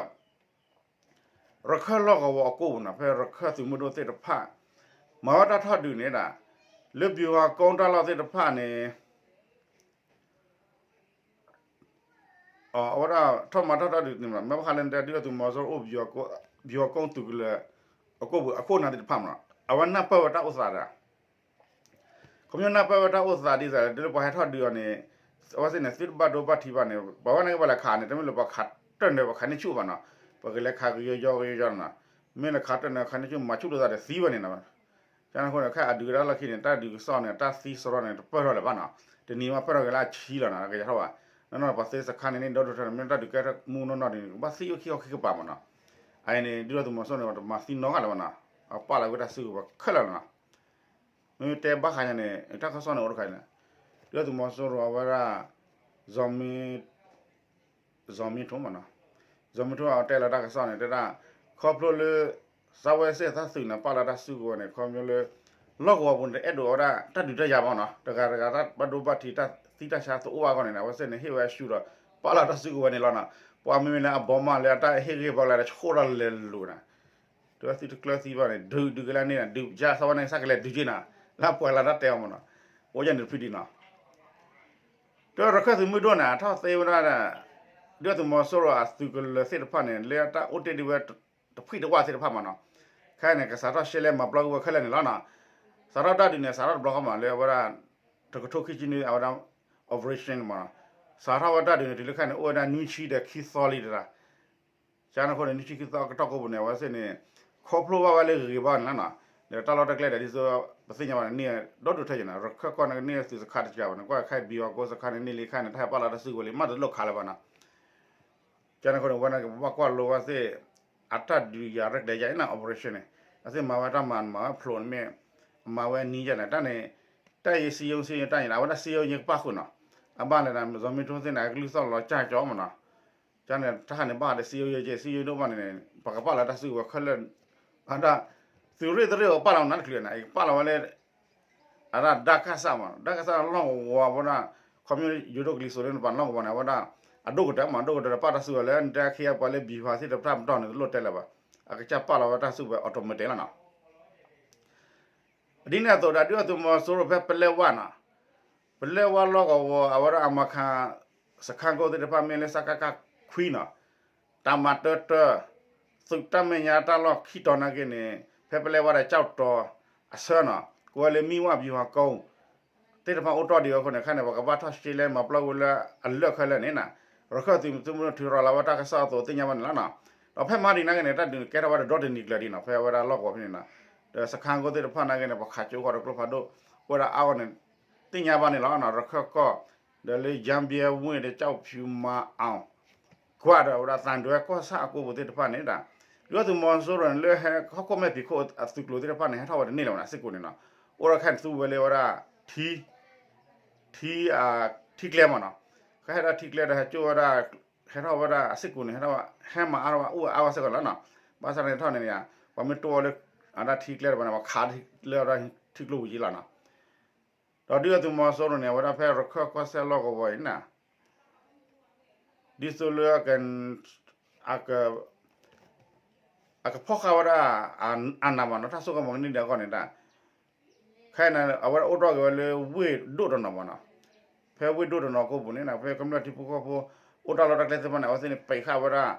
ရခၢၣ်လီၢ်ကဝီၤအကိၣ်ပူၤနီၤ ဖဲရခၢၣ်သုးမုၢ်ဒိၣ်သ့ၣ်တဖၣ် မၤဝဲတၢ်ထီၣ်ဒုးန့ၣ်ဒၣ် လၢဘံၤဟီၣ်ကိတၢ်လီၢ်သ့ၣ်တဖၣ်န့ၣ် အဝဲဒၣ်ထီၣ်မၤထီၣ်တၢ်ဒုးန့ၣ်မး မ့ၢ်ဘၣ်ဃးလၢဒုၣ်ဒါသုးမီၤစိရိၤအိၣ် ဘံၤဟီၣ်ကိသုးကလၢၤ အကိၣ်ပူၤအခိၣ်နၢ်သ့ၣ်တဖၣ်မးနီၤ အဝဲနၢ်ပၢၢ်ဝဲတၢ်အိၣ်သးဒီး ခီဖျိနၢ်ပၢၢ်ဝဲတၢ်အိၣ်သးဒ်သိး ဒ်လၢပှၤဟဲထီၣ်ဒုးအီၤန့ၣ် အဝဲသ့ၣ်န့ၣ် သုတဘၣ်ဒိဘၣ်ထံးဘၣ်န့ၣ် ပှၤဝဲန့ၣ်ကဘၣ်လဲၤခးန့ၣ် တမ့ၢ်လၢပှၤခးတၢၢ်န့ၣ် ပှၤခးန့ၢ်ဆူၣ်ဘၣ်နီၤ ပကလဲၤခးကယီကယီကယီနီၤ မ့ၢ်လဲၤခးတၢၢ်န့ၣ် ခးန့ၢ်ဆူၣ်မၤဆူၣ်လိာ်သးဒီးသံဝဲန့ၣ်နီၤ ကန့ၣ်အဃိန့ၣ် ခဲအဒုးကဒါလီၢ်ခံန့ၣ် တၢ်ဒုးကစီၣ်န့ၣ် တၢ်သံစရီန့ၣ် တပၢၢ်ထီၣ်လၢၤဘၣ်နီၤ တနံၤမးပၢၢ်ထီၣ်က့ၤလၢအဆံလီၤနီၤ ကယၤထီၣ်ဘၣ် နီၢ်နီၢ်ပှၤသ့စခါန့ၣ်န့ၣ် ဒီဒူၣ်ထီၣ်န့ၣ် မ့ၢ်တၢ်ဒုးကဲထီၣ်မူနီၢ်နီၢ်ဒ်န့ၣ် ကဘၣ်သံအိၣ်ခံခီခံကပၤမးနီၤ အအံၤန့ၣ် ဒုၣ်ဒါသုးမီၤစိရိၤန့ၣ် ပတမၤသံနီတဂၤလၢၤဘၣ်နီၤ အပာ်လီၤဝဲတၢ်စုကဝဲၤခဲလၢာ်လီၤနီၤ မ့မ့ၢ်တဲဘၣ်ဃးညါန့ၣ် တၢ်ကစီၣ်န့ၣ်အိၣ်တခါန့ၣ် ဒုၣ်ဒါသုးမီၤစိရိၤအဝဲဒၣ် ဇီၤမ့ ဇီၤမ့ထိမးနီၤ ဇီၤမ့ထိအတဲလီၤတၢ်ကစီၣ်န့ၣ် တဲဒၣ် ခီဖျိလၢ စးဝဲစ့ၣ်သးသုးန့ၣ် ပာ်လီၤတၢ်စုကဝဲၤန့ၣ် ခီဖျိလၢ လီၢ်ကဝီၤပူၤန့ၣ် တအဲၣ်ဒိးဝဲဒၣ် တၢ်ဒုးတၢ်ယၤဘၣ်နီၤ တဂၤတဂၤတၢ်ဘၣ်ဒိဘၣ်ထံးတၢ်သံတၢ်ဆါသအိၣ်ဘၣ်အဂီၢ်န့ၣ် အဝဲစ့ၣ်န့ၣ် ဟ့ၣ်ဝဲအရှုံးဒီး ပာ်လီၤတၢ်စုကဝဲၤန့ၣ်လီၤနီၤ ပှၤမ့မ့ၢ်လၢအဘီမးလၢအတၢ်ဟ့ၣ်ဂံၢ်ဘါလၢတဆိၣ်တၢ်လဲၤလိၤနီၤ တဲဝဲသုတကျၢၤသံဘၣ်န့ၣ် ဒုးဒုးကလဲၣ်န့ၣ် ဒုးယါစးဝဲန့ၣ် စးကလဲၤဒုးက့နီၤ လၢပှၤလၢတၢ်တဲအီၤမးနီၤ အိၣ်ယဲန့ၣ်တဖုဒံးနီၤ တဲရခၢၣ်သုးမုၢ်ဒိၣ်န့ၣ် အထီၣ်သ့ဝဲဒၣ် ဒုၣ်ဒါသုးမီၤစိရိၤအသုးကလၢၤသ့ၣ်တဖၣ်န့ၣ် လၢအတၢ်အိၣ်တ့ၢ်ဒံးဝဲ တဖှံၣ်တဝၢ်သ့ၣ်တဖၣ်မးနီၤ ခဲအံၤန့ၣ် ကစးထီၣ်ရှဲလဲမၤပျီကွံာ်ဝဲခဲလၢာ်န့ၣ်လီၤနီၤ စးထီၣ်တၢ်ဒုးန့ၣ် စးထီၣ်တဘျီဃီမး လၢအဝဲဒၣ် တကထိခံဆံနွံ အဝဲဒၣ် operation မးနီၤ စးထီၣ်ဝဲတၢ်ဒုးန့ၣ် တုၤလၢခဲအံၤန့ၣ် အိၣ်ဝဲဒၣ်နွံဆံဒီးခံသီလံတဒၣ် ကန့ၣ်အဃိန့ၣ် နွံဆံခံသီအကတီၢ်ကိးပူၤန့ၣ် အဝဲသ့ၣ်န့ၣ် ခီဖျိဘၣ်ဝဲလၢဂ့ၤဂ့ၤဘၣ်န့ၣ်လီၤနီၤ ဒီးတၢ်လီၢ်တၢ်ကျဲဒီး ဒ်သိးပသ့ၣ်ညါဘၣ်န့ၣ် န့ၢ်ဒီဒူၣ်ထဲယဲနီၤ ရခၢၣ်ကီၢ်န့ၣ် ကန့ၢ်သုးစခါတကးဘၣ်န့ၣ် ကွၢ်ခဲအံၤဘံၣ်ဝါကိစခါန့ၣ် န့ၢ်လံခဲအံၤန့ၣ် တၢ်ဟဲပာ်လီၤတၢ်စုကဝဲၤလံ မ့ၢ်တလိၣ်ခးလၢၤဘၣ်နီၤ ကန့ၣ်အဃိန့ၣ် ဝဲန့ၣ်ကဘၣ်ကွၢ်လိဝဲသ့ၣ် အတၢ်ဒုးယၤရဲၣ်ကျဲၤယၤအံၤနီၤ operation န့ၣ် အသ့ၣ်မၤဝဲတၢ်မၤမၤဝဲဖျိးန့ၣ်မ့ၢ် အမၤဝဲနံၤယဲန့ၣ် တၢ်န့ၣ် တၢ်အံၤစံယိစံယိတၢ်န့ၣ် အဝဲဒၣ်စံယိညါကပၣ်ဃုာ်နီၤ အဘၣ်လဲၣ်န့ၣ် မ့ၢ်မ့ၢ်ထိသ့ၣ်န့ၣ် အကလုၢ်သီၣ်လီၤကၢ်ကၠီမးနီၤ ကန့ၣ် တၢ်ဟးန့ၣ်ဘၣ်ဒီးစံယိယဲက့ စံယိဒိၣ်ဘၣ်န့ၣ် ပကပာ်လီၤတၢ်စုကဝဲၤခဲလၢာ် အဒၣ် သုးရ့ၣ်တရ့ၣ်အပာ်လီၤနၤတချုးန့ၣ် အကပာ်လီၤဝဲလၢ အဒၣ် ဒၣ်ကစၢ်မး ဒၣ်ကစၢ်လီၢ်ကဝီၤဝဲဒၣ် ခီဖျိယိၤဒိၣ်ကလံၤစိးလၢနပာ်လီၢ်ကဝီၤန့ၣ် အဝဲဒၣ် အဒိၣ်ကတၢၢ်မး အဒိၣ်ကတၢၢ်ဒီးပာ်တၢ်စုကဝဲၤလၢ နတဲခံဂၤပှၤလၢဘံၣ်ဖးသ့ၣ်တဖၣ်ပတီၢ်န့ၣ် တလိၣ်တဲလၢၤဘၣ် အကစၢ်ပာ်လီၤဝဲတၢ်စုကဝဲၤ automatic လီၤနီၤ ဒ်န့ၣ်အသိးဒီး ဒုၣ်ဒါသုးမီၤစိရိၤဖဲပလဲဝါနီၤ ပလဲဝါလီၢ်ကဝီၤ အဝဲဒၣ်အမၤခါ စခါကိၣ်သ့ၣ်တဖၣ်မ့ၢ်လၢ စကခ ခွံနီၤ တၢ်မၤတၢတၢ သုးတၢ်မဲာ်ညါတၢ်လီၢ်ခံတီၤနာ်က့န့ၣ် ဖဲပလဲဝါဒီးကၠီၣ်တီၤအဆၢနီၤ ကိးဝဲလၢမံဝၣ်ဘံၣ်ဟီၣ်ကိ သ့ၣ်တဖၣ်အိၣ်တီၢ်ဒံးဝဲအဃိန့ၣ် ခဲန့ၣ် ပကဘၣ်ထီၣ်ရှဲလဲမၤပျီဝဲလၢအလၢာ်ခဲလၢာ်န့ၣ်နီၤ ရခၢၣ်သုးမုၢ်ဒိၣ်ထုးထီၣ်လီၤဝဲတၢ်ကစီၣ်အသိးသ့ၣ်ညါဘၣ်န့ၣ်လီၤနီၤ ဒီးဖဲမဟါတနံၤနာ်က့န့ၣ် တၢ်ဒုးန့ၣ်ကဲထီၣ်ဝဲဒီးဒီတနံၤကျၢၤဒံးနီၤ ဖဲဝဲဒၣ်လီၢ်ကဝီၤဖဲန့ၣ်နီၤ ဒီးစခါကိၣ်သ့ၣ်တဖၣ်နာ်က့န့ၣ် ပှၤခးကၠိဃီဒီးကျိဖးဒိၣ် အိၣ်ဝဲဒၣ်အါဂီၢ်န့ၣ် သ့ၣ်ညါဘၣ်န့ၣ်လီၤနီၤ ရခၢၣ်ကီၢ် ဒီးလၢယၣ်ဘံယၣ်ဝ့ၢ်ဒီးကၠီၣ်ဖၠူမၤအီၤ ကွၢ်ဒီးဝဲဒၣ်သံတွဲကီၢ်ဆၣ်အကိပူၤသ့ၣ်တဖၣ်န့ၣ်ဒီး ဒုၣ်ဒါသုးမီၤစိရိၤန့ၣ် လၢဟဲဟီၣ်ခိၣ်မဲာ်ဖံးခိၣ်အသုးကျိၤသ့ၣ်တဖၣ်န့ၣ် ဟဲထီၣ်ဝဲတန့ၢ်လၢၤဘၣ်န့ၣ် စ့ၢ်ကီးန့ၣ်နီၤ အိၣ်ဒီးခဲန့ၣ်သူဝဲလၢဝဲဒၣ် ထံ ထံ ထံကျဲမးနီၤ ကဟဲဒၣ်ထံကျဲဒီးဟဲကၠိဝဲဒၣ် ဟဲထီၣ်ဝဲဒၣ်အစ့ၢ်ကီးန့ၣ် ဟဲထီၣ်ဝဲ ဟဲမၤအါထီၣ်ဝဲအိၣ်ဝဲအါဝဲစ့ၢ်ကီးလီၤနီၤ ဘၣ်ဆၣ်န့ၣ်ထီၣ်န့ၣ် ပှၤမ့ၢ်တိၢ်အီၤလၢ အဒၣ်ထံကျဲတဘၣ်န့ၣ် ပှၤခးလၢအဒၣ်ထံကျိပူၤက့လီၤနီၤ ဒီးဒုၣ်ဒါသုးမီၤစိရိၤန့ၣ် အဝဲဒၣ်ဖဲရခၢၣ်ကီၢ်စဲၣ်လီၢ်ကဝီၤအံၤန့ၣ် ဒ်သိးလၢ အကဖီၣ်ဃာ်ဝဲဒၣ် အနးမးနီၤ တၢ်စိကမီၤကန့ၢ်ဒံးအဂီၢ်န့ၣ်ဒၣ် ခဲအံၤန့ၣ် အဝဲဒၣ်အိၣ်ထီၣ်က့ၤဝဲလၢဝ့ၢ်ဒိၣ်တနီၤမးနီၤ ဖဲဝ့ၢ်ဒိၣ်တနီၤကိပူၤန့ၣ် ဖဲကမျၢၢ်ထံဖိကီၢ်ဖိ အိၣ်တၢ်လီၢ်တၢ်ကျဲသ့ၣ်တဖၣ်န့ၣ် အဝဲသ့ၣ်န့ၣ် ပံးဃာ်ဝဲဒၣ်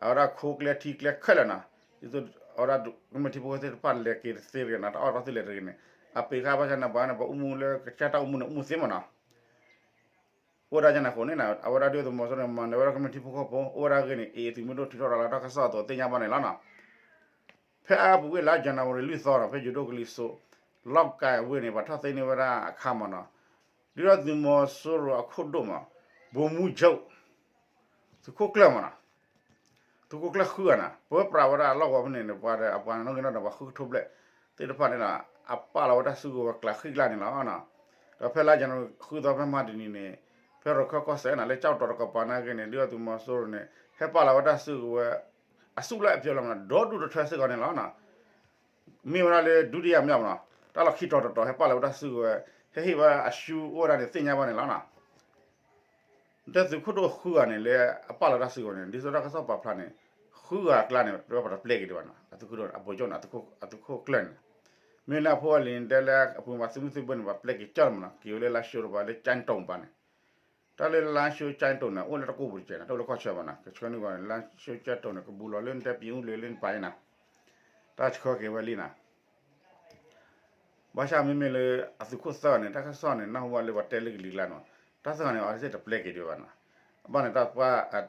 အဝဲဒၣ်ခိၣ်ကျဲထံကျဲခဲလၢာ်နီၤ ဒ်သိး အဝဲဒၣ်ကမျၢၢ်ထံဖိကီၢ်ဖိသ့ၣ်တဖၣ်လဲၤက့ၤတသ့တဂ့ၤနီၤ တၢ်အီၣ်တၢ်အီသ့ၣ်လဲၤတဂ့ၤန့ၣ် အပံးဃာ်ဘၣ်ဆၣ်န့ၣ် ပှၤန့ၣ် ပှၤအိၣ်မူလၢကစၢ်တၢ်အိၣ်မူန့ၣ် အိၣ်မူသ့မးနီၤ အိၣ်ဝဲဒၣ်ကန့ၣ်အဃိန့ၣ် အဝဲဒၣ်ဒုၣ်ဒါသုးမီၤစိရိၤန့ၣ် မၤနၢၤဝဲဒၣ်ကမျၢၢ်ထံဖိကီၢ်ဖိ အိၣ်ဝဲဒၣ်အဂ့ၢ်န့ၣ် အ့ၣ် သုးမုၢ်ဒိၣ်ထုးထီၣ်ရၤလီၤတၢ်ကစီၣ်အသိးသ့ၣ်ညါဘၣ်န့ၣ်လီၤနီၤ ဖဲအပူၤကွံာ်လါ January လွံၢ်သီနီၤ ဖဲယိၤဒိၣ်ကလံၤစိး လီၢ်ကၤဝ့ၢ်န့ၣ် ပှၤထီၣ်သ့န့ၢ်ဝဲဒၣ်အခါမးနီၤ ဒုၣ်ဒါသုးမီၤစိရိၤအခိၣ်ဒိၣ်မး ဗိုလ်မှူးချုပ် သုးခိၣ်ကျၢၢ်မးနီၤ သုးခိၣ်ကျၢၢ်ဃုဂၤနီၤ ပဝဲပြးဝဲဒၣ်အလီၢ်ကဝီၤဖဲန့ၣ်န့ၣ် ပှၤဒီးအပှၤနီၣ်ဂံၢ်နီၣ်ဒွး ပှၤဃုကထိဘျဲၣ်သ့ၣ်တဖၣ်န့ၣ်ဒီး အပာ်လီၤဝဲတၢ်စုကဝဲၤကျးဃံကျါန့ၣ်လီၤ. ဒီးဖဲလါယနူၤအါရံၤဃုသီဖဲမဟါတနံၤန့ၣ် ဖဲရခၢၣ်ကီၢ်စဲၣ်န့ၣ် လၢကၠီၣ်တီၤတကပၤနာ်က့န့ၣ် ဒုၣ်ဒါသုးမီၤစိရိၤန့ၣ် ဟဲပာ်လီၤဝဲတၢ်စုကဝဲၤ အစုလိုက်အပြုံလိုက်မးနီၤ ဒီဒူၣ်တထၢစ့ၢ်ကီးန့ၣ်လီၤ. မ့ၢ်ဝဲဒၣ်လၢဒုတိယမြောက်မးနီၤ တၢ်လီၢ်ခံတီၤတတီၤ ဟဲပာ်လီၤဝဲတၢ်စုကဝဲၤ တဟ့ၣ်ဘၣ်အရှုံးအိၣ်ဝဲဒၣ်န့ၣ် သ့ၣ်ညါဘၣ်န့ၣ်လီၤနီၤ. တၢ်သုးခိၣ်ဒိၣ်ဃုဂၤန့ၣ် လၢအပာ်လီၤတၢ်စုကဝဲၤန့ၣ် ဒ်သိးတၢ်ကစီၣ်ပာ်ဖျါန့ၣ် ဃုဂၤအကျါန့ၣ် ပဝဲပတပျဲက့ၤဒံးဘၣ်နီၤ. အသုးခိၣ်ဒိၣ်န့ၣ် အဘိကၠိန့ၣ် အသုးခိၣ်ကျၢၢ်န့ၣ် မ့ၢ်လၢအဖိအလံၤတဲလၢအပူၤမး သုးမုၢ်သံၣ်ဘိန့ၣ် ပှၤပျဲက့ၤကၠီၣ်လီၤမးနီၤ, က့ၤဝဲလၢလါၡိတပၤလၢကၠဲၣ်တိၣ်ပၤန့ၣ်, တၢ်လၢလါၡိကၠဲၣ်တိၣ်န့ၣ် အိၣ်လၢတၢ်ကိၢ်ပူၤတကဲးနီၤ, တအိၣ်လၢကီၢ်ဆၢဘၣ်နီၤ, ကဆှၢန့ၢ်ဝဲလါၡိကၠဲၣ်တိၣ်န့ၣ် ကဘူးလီၤလၢနတဲပံၤအူလၢလၢနပၤအံၤနီၤ, တၢ်ဆှၢက့ၤဝဲလံနီၤ. ဘၣ်ဆၣ်မ့မ့ၢ်လၢအသုးခိၣ်သၢဂၤန့ၣ် တၢ်ကစီၣ်န့ၣ် နၢ်ဟူဘၣ်လၢပှၤတဲလၢကလံၤကျါနီၤ, တၢ်သၢဂၤန့ၣ် အဝဲသ့ၣ်တပျဲက့ၤဒံးဘၣ်နီၤ, အဘၣ်န့ၣ်တၢ်ပှၤ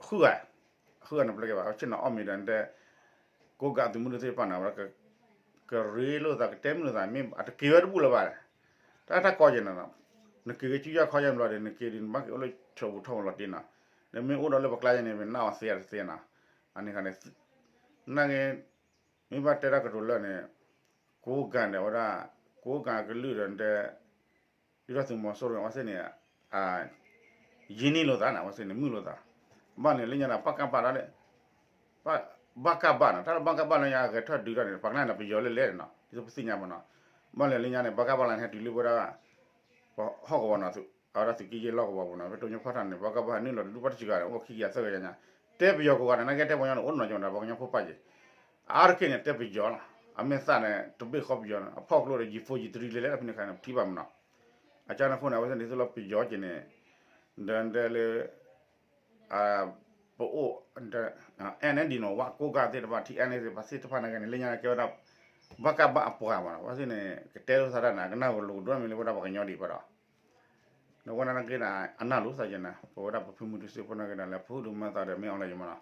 ဃုဂၤ, ဃုဂၤန့ၣ်ပျဲက့ၤဘၣ်, ဆ့ၣ်နီၤအီၣ်မ့ၤဒီးတဲ ကိးဂၤအသုးမုၢ်ဒိၣ်သ့ၣ်တဖၣ်န့ၣ် အဝဲဒၣ်ကရ့လိာ်သး ကတဲမုာ်လိာ်သး မ့ၢ်အတက့ၤဝဲတဘူၣ်လၢၤဘၣ်, တၢ်တၢ်ကီက့ၤနီၤ, နက့ၤက့ၤစုယီၢ်ခီယီၢ်ဘျီဒီး နက့ၤဒီး နဘၣ်က့ၤအိၣ်လၢထၢပူၤထီၣ်မလီၤတံၢ်နီၤ, ဒီးမ့ၢ်အိၣ်ဒီးလၢပကျါယဲန့ၣ် ပနၢ်အီၤသ့အတသ့နီၤ, အန့ၣ်ခါန့ၣ် နာ်က့ မ့ၢ်ဘၣ်တဲတၢ်ကတိၤလၢာ်န့ၣ် ကိးဂၤဒဲးဝဲဒၣ် ကိးဂၤကလုာ်ဒီးတဲ ဒုၣ်ဒါသုးမီၤစိရိၤအဝဲသ့ၣ်န့ၣ် ယံာ်န့ၢ်လိာ်သးန့ၣ် အဝဲသ့ၣ်န့ၣ် မုာ်လိာ်သး, ဘၣ်န့ၣ်လၢညါန့ၣ် ပကဖ ဒၣ်လၢ ဘၣ်ကဘၣ်နီၤ, တၢ်လၢဘၣ်ကဘၣ်လၢညါအဂဲၤထၢၣ်ဒုးတၢ်န့ၣ် ပှၤကနၣ်န့ၣ် ပယီၤလဲၣ်လဲၣ်န့ၣ်နီၤ, ဒ်သိးပသ့ၣ်ညါမးနီၤ, ဘၣ်လဲၣ်လၢညါန့ၣ် ဘၣ်ကဘၣ်လၢန့ၣ် ဟဲတုၤလၢဝဲဒၣ် ပဟီၣ်ကဝီၤနီၤ, အဝဲဒၣ်သုးက့ယဲၢ်လီၢ်ကဝီၤပူၤနီၤ, ပတိၢ်ညိၣ်ဖီၣ်ထၣ်န့ၣ် ဘၣ်ကဘၣ်ဟဲနုာ်လီၤတဒူၣ်ပှၤတစှၤဂၤန့ၣ် အိၣ်ခံကယၤသၢကယၤညါ, တဲပယီၤကိးဂၤန့ၣ် နာ်က့တဲပှၤကညီန့ၣ် အိၣ်နီၤကၠီၤဒီး ပှၤကညီဖိပာ်က့ၤ အါတက့ၢ်န့ၣ် တဲပယီၤလီၤ, အမဲာ်သၣ်န့ၣ် တဘ့ၣ်ဃီပယီၤန့ၣ် အဖီၣ်ကျိဒီး ယံာ်ဖိယံာ်တရံးလဲၣ်လဲၣ် ဖဲန့ၣ်ခါန့ၣ် ပထံၣ်ဘၣ်မးနီၤ, အကၢန့ၣ်အဃိန့ၣ် အဝဲသ့ၣ်န့ၣ် ဒ်သိးလၢပယီၤက့ၤန့ၣ် ဒီးတဲလၢ ပအိၣ် အဲၣ်န့ၣ်ဒ်နီၤ ဝဲကိးဂၤသ့ၣ်တဖၣ် ထံၣ်အဲၣ်န့ၣ်သ့ၣ်တဖၣ်သ့ၣ်တဖၣ်နာ်က့န့ၣ် လၢညါန့ၣ် ကဲဝဲဒၣ် ဘၣ်ကဘၣ်အပှၤမးနီၤ, အဝဲသ့ၣ်န့ၣ် ကတဲလိာ်သးတၢ်န့ၣ် ကနၢ်ကလိၤကဒိၣ်မးလၢဝဲဒၣ်ပှၤကညီဒံးဘၣ်ဒီး ဒီးဝဲဒၣ်နာ်က့န့ၣ် အနၢ်လိၤသးယဲန့ၣ် ပဝဲဒၣ်ပဖုမုၢ်ဒုးစ့ၢ်ဖိနာ်က့န့ၣ် လၢဖိဒိၣ်မးသးဒီးမ့ၢ်အီၤလၢယမးနီၤ,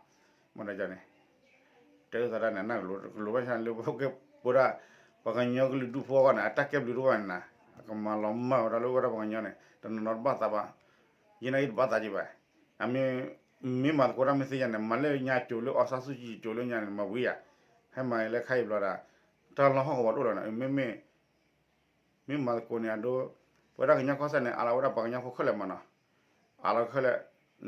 မ့ၢ်ဒ်န့ၣ် တဲလိာ်သးတၢ်န့ၣ် အနၢ်ကလိၤ ကလိၤဘၣ်ဆၣ်လၢပဝဲဒၣ် ပှၤကညီကလုာ်ဒူၣ်ဖိအဂီၢ်န့ၣ် အတၢ်ကဲဘျုးတအိၣ်ဘၣ်န့ၣ်နီၤ, အကမၤလီၤမၢ်ဝဲဒၣ်လၢဝဲဒၣ်ပှၤကညီန့ၣ် တနီၤနီၤတဘၣ်သးဘၣ်, ယဲနာ်က့တဘၣ်သးက့ဘၣ်, အမ့ၢ် မ့ၢ်မၤသကိးတၢ်မ့ၢ်သ့ယဲန့ၣ် မၤလၢညါကၠိၤလၢအီၣ်ဆၣ်ဆူၣ်ကၠံၣ်ကၠိၤလၢညါန့ၣ် မၤဝံၤယၤ, ဟဲမၤလၢခါအံၤဘျီဒီး တၢ်လီၢ်ဟီၣ်ကဝီၤတအိၣ်လၢၤနီၤ, မ့မ့ၢ် မ့ၢ်မၤသကိးန့ၣ်အဒိ ပဝဲဒၣ်ကညီကီၢ်စဲၣ်န့ၣ် အးလီၤဝဲဒၣ်ပှၤကညီဖိခဲလၢာ်မးနီၤ, အးလီၤခဲလၢာ်,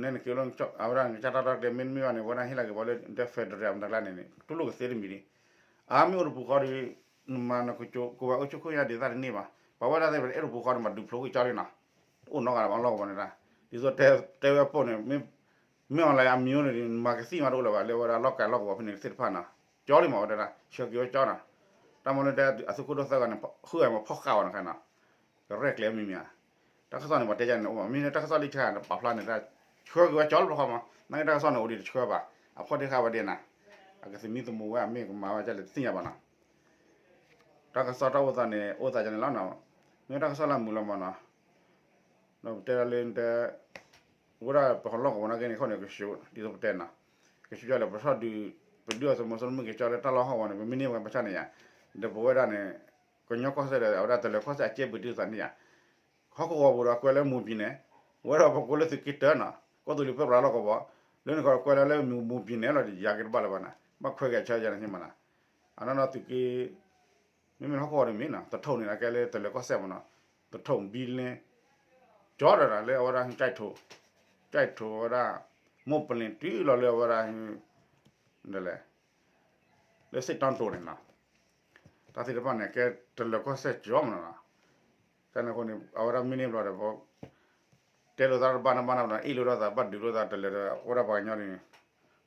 နဲနက့ၤလၢ အဝဲဒၣ်နကစၢ်တၢ်ရဲၣ်တၢ်ကျဲၤမ့တမ့ၢ်ဘၣ်န့ၣ် ပဝဲဒၣ်ဟ့ၣ်လီၤက့ၤပှၤလၢ federal အမတၤကျါန့ၣ်န့ၣ် တူၢ်လိာ်ကသ့တမံၤဒံး, အါမ့ၢ်အိၣ်တပူၤဃီဒီး နမၤနကစၢ်ကိးဂၤအိၣ်ဆူၣ်ခိၣ်ညါဒ်သၣ်တန့ၢ်ဘၣ်, ပှၤဝဲဒၣ်သ့ၣ်အဲၣ်တပူၤဃီဒီးမၤဒုးဖျိက့ၤကၠီလံနီၤ, အိၣ်နီတဂၤလၢၤဘၣ်လီၢ်ကဝီၤန့ၣ်ဒၣ်, ဒ်သိးတဲဝဲအပိၢ်န့ၣ် မ့ၢ် မ့ၢ်အီၤလၢအမံၤအိၣ်န့ၣ် မၤကသံၣ်မးတအိၣ်လၢၤဘၣ် လၢဝဲဒၣ်လီၢ်ကၤလီၢ်ကဝီၤဖဲန့ၣ်သ့ၣ်တဖၣ်နီၤ, ကၠီလံမးဝဲဒၣ် ဆှၢက့ၤဝဲကၠီနီၤ, တၢ်မၤလၢတဲအသုးခိၣ်ဒိၣ်သၢဂၤန့ၣ် ဃုဂၤမ့ၢ်ဖီၣ်ဃာ်အီၤန့ၣ်ခါနီၤ, ကရဲၣ်ကျဲၤမံၤမံၤဧါ, တၢ်ကစီၣ်န့ၣ် ပှၤတဲယါန့ၣ်အိၣ်မး မ့ၢ်လၢတၢ်ကစီၣ်လံတခါန့ၣ် ပာ်ဖျါန့ၣ် ဆှၢက့ၤဝဲကၠီလၢပဃီမး နာ်က့တၢ်ကစီၣ်န့ၣ် အိၣ်ဒံးတဆှၢဘၣ် အဖီၣ်ဒ့ဃာ်ဝဲဒၣ်နၤ, အကသမံသမိးဝဲအမ့ၢ်ကမၤဝဲဒ်လဲၣ်တသ့ၣ်ညါဘၣ်နီၤ တၢ်ကစီၣ်တၢ်အိၣ်သးန့ၣ် အိၣ်သးယါန့ၣ်လီၤနီၤ, မ့ၢ်တၢ်ကစီၣ်လၢအမုာ်လီၤမးနီၤ, ဒီးပတဲဒၣ်လၢတဲ ဝဲဒၣ်ပဟီၣ်လီၢ်ကဝီၤနာ်က့န့ၣ်အဃိန့ၣ် ကဆူး ဒ်သိးပတဲနီၤ, ကဆူးကၠီလဲၣ် ပထီၣ်ဒုး ပဒုးအီၤသမီးစိရိၤမ့ၢ်က့ၤကၠီလၢတၢ်လီၢ်ဟီၣ်ကဝီၤန့ၣ် ပမ့ၢ်န့ၢ်ဝဲဘၣ်ဆၣ်န့ၣ်ယါ, ဒီးပဝဲဒၣ်န့ၣ် ကညီကီၢ်စဲၣ်ဒီး အဝဲဒၣ်တလၢၤကီၢ်စဲၣ်အကဲဘျုးဒ်သိးသးန့ၣ်ယါ, ဟီၣ်ကဝီၤပူၤဒီးကွဲးလၢမူပံၤနဲၣ်, ဝဲဒၣ်ပကိးလၢသုးက့တၢနီၤ, ကီၢ်သူလ့ၤပၢပြးလီၢ်ကဝီၤ, လၢန့ၣ်ခီကွဲးလၢလၢမူပံၤနဲၣ်လီၤ ယၤက့ၤတဘၣ်လၢၤဘၣ်န့ၣ် ဘၣ်ခွဲးက့ၤအဆၢယါန့ၣ်မးနီၤ, အနီၢ်နီၢ်သုးက့ မ့မ့ၢ်ဟီၣ်ကဝီၤတမံၤနီၤ သထူၣ်န့ၣ်အကဲလၢတလၢၤကီၢ်စဲၣ်မးနီၤ, သထူၣ်ဘံလ့ ကၠီဒီးလၢအဝဲဒၣ်ကၠဲၣ်ထိး, ကၠဲၣ်ထိးဝဲဒၣ် မိၢ်ပလ့ၤတုၤလီၤလၢအဝဲဒၣ် ဒ်လဲၣ် လၢစ့ၣ်တီၣ်တိၤန့ၣ်နီၤ, တၢ်သ့ၣ်တဖၣ်န့ၣ် ကဲတလၢၤကီၢ်စဲၣ်ကၠီမးနီၤ, ကန့ၣ်အဃိန့ၣ် အဝဲဒၣ်မ့ၢ်န့ၢ်ဘျီဒီး တဲလိာ်သးတဘၣ်နဘၣ်နဘၣ်နီၤ အ့ၣ်လိာ်သး ဘၣ်ဒုးလိာ်သးတလၢၤဒီး အိၣ်ဒၣ်ပှၤကညီန့ၣ်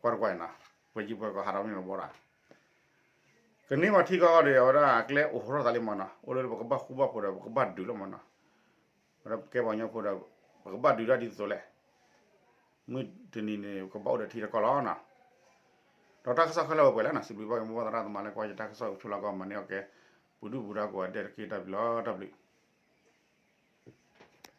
ကွၢ်တကွၢ်အံၤနီၤ, ပှၤယံၤပှၤကီၢ်ဟးထီၣ်မ့ၢ်လီၤဘီဒီး ကန့ၢ်ဘၣ်ထံကီၢ်ဒီး အဝဲဒၣ်အကျဲအိၣ်ထီၣ်သးလံမးနီၤ, အိၣ်လၢပကဘၣ်ဃူဘၣ်ဖိးဒီး ပကဘၣ်ဒုးလီၤမးနီၤ, ဝဲဒၣ်ပကဲပှၤကညီဖိဒီး ပကဘၣ်ဒုးတၢ်ဒ်သိးသိးလဲၣ်, မုၢ်တနံၤန့ၣ် ပကဘၣ်အိၣ်ဒီးထံတကီၢ်လီၤနီၤ, ဒီးတၢ်ကစီၣ်ခဲလၢာ်ဝဲပှဲၤလၢနီၤ, စံးဘျုးဘၣ်က့ၤမိၢ်ပၢ်သရၣ်သမါလၢကွၢ်ယတၢ်ကစီၣ်ကဆိၣ်လီၤကီၢ်မၤန့ၢ်အီၣ်ကဲ ပူၤဒုၣ်ပူၤဒါကိးဂၤဒဲးတက့ၢ် တၢ်ဘျုးလီၤ တၢ်ဘျုး